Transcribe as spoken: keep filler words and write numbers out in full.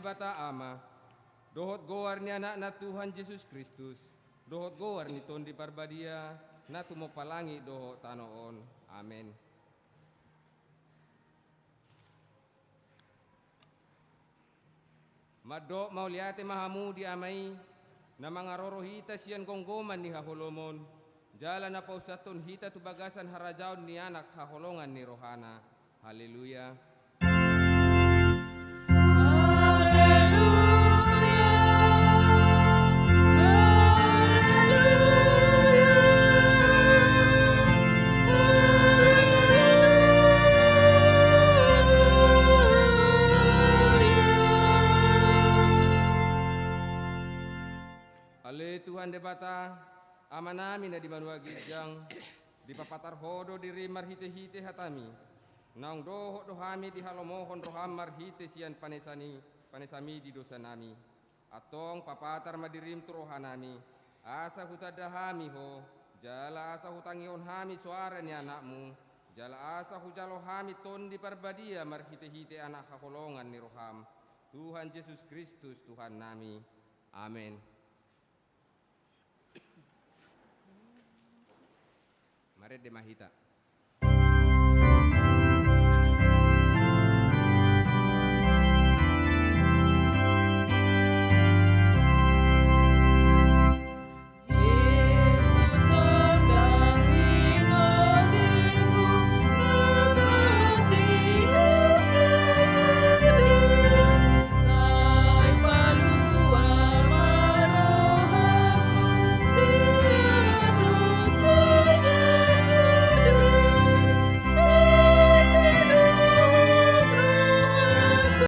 Debata Ama, dohot goar ni Anakna Tuhan Jesus Kristus, dohot goar ni Tondi Parbadia, na tumompa langit dohot tano on. Amen. Mandok mauliate ma hamu di Ama i, na mangaroro hita sian gomgoman ni haholomon, jala na pausahon hita tu bagasan harajaon ni Anak haholongan ni rohana. Haleluya. Ale Tuhan Debata, Amanami na di banua ginjang, dipapatar Ho do dirim marhitehite hatami. Naung dohot do hami dihalomohon roham marhite sian panesan i, panesami di dosanami. Antong papatar ma dirim tu rohanami, asa hutanda hami Ho, jala asa hutangihon hami soara ni Anakmu, jala asa hujalo hami Tondi Parbadia marhitehite Anak haholongan ni roham, Tuhan Jesus Kristus Tuhannami. Amen. Marende ma hita.